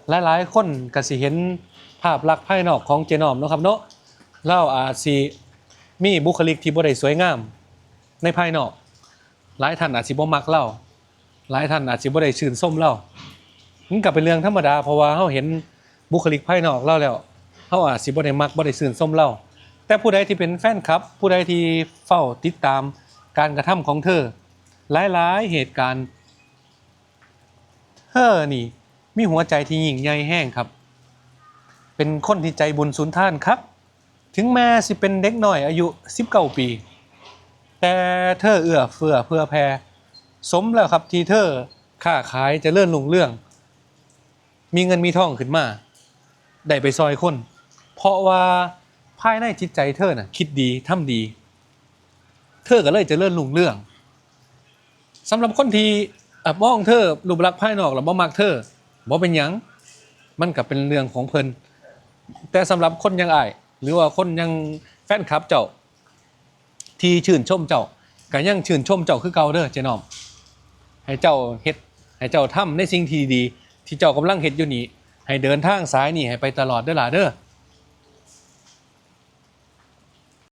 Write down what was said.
ຫຼາຍໆຄົນກໍຊິເຫັນພາບລັກພາຍນອກຂອງເຈນ້ອມເນາະຄັບເນາະ, ລາວອາດຊິມີບຸກຄະລິກທີ່ບໍ່ໄດ້ສວຍງາມໃນພາຍນອກ, ຫຼາຍທ່ານອາດຊິບໍ່ມັກລາວ, ຫຼາຍທ່ານອາດຊິບໍ່ໄດ້ຊື່ນຊົມລາວ. ມັນກໍເປັນເລື່ອງທຳມະດາ ເພາະວ່າເຮົາເຫັນບຸກຄະລິກພາຍນອກລາວແລ້ວ ເຮົາອາດຊິບໍ່ໄດ້ມັກ ບໍ່ໄດ້ຊື່ນຊົມລາວ, ແຕ່ຜູ້ໃດທີ່ເປັນແຟນຄລັບ, ຜູ້ໃດທີ່ເຝົ້າຕິດຕາມການກະທຳຂອງເທີ ຫຼາຍໆເຫດການ, ເທີນີ້ມີຫົວໃຈທີ່ຍິ່ງໃຫຍ່ແຮງຄັບ, ເປັນຄົນທີ່ໃຈບຸນສຸນທານຄັກ. ເຖິງແມ່ນຊິເປັນເດັກນ້ອຍອາຍຸສິບເກົ້າປີ, ແຕ່ເທີເອື້ອເຟື້ອເຜື່ອແຜ່, ສົມແລ້ວຄັບທີ່ເທີຄ້າຂາຍຈະເລີນຮຸ່ງເຮືອງ, ມີເງິນມີທອງຂຶ້ນມາ, ໄດ້ໄປຊ່ອຍຄົນ, ເພາະວ່າພາຍໃນຈິດໃຈເທີນະຄິດດີທຳດີ, ເທີກໍເລີຍຈະເລີນຮຸ່ງເຮືອງ. ສຳລັບຄົນທີ່ ອາ ມອງເທີ ຮູບລັກພາຍນອກແລ້ວບໍ່ມັກເທີ ບໍ່ເປັນຫຍັງ, ມັນກໍເປັນເລື່ອງຂອງເພິ່ນ, ແຕ່ສຳລັບຄົນຢ່າງອ້າຍ ຫຼືວ່າຄົນຢ່າງແຟນຄລັບເຈົ້າ ທີ່ຊື່ນຊົມເຈົ້າ ກໍຍັງຊື່ນຊົມເຈົ້າຄືເກົ່າເດີເຈນ້ອມ. ໃຫ້ເຈົ້າເຮັດ ໃຫ້ເຈົ້າທຳໃນສິ່ງທີ່ດີໆ ທີ່ເຈົ້າກຳລັງເຮັດຢູ່ນີ້, ໃຫ້ເດີນທາງສາຍນີ້ໃຫ້ໄປຕະຫຼອດເດີຫຼ້າເດີ.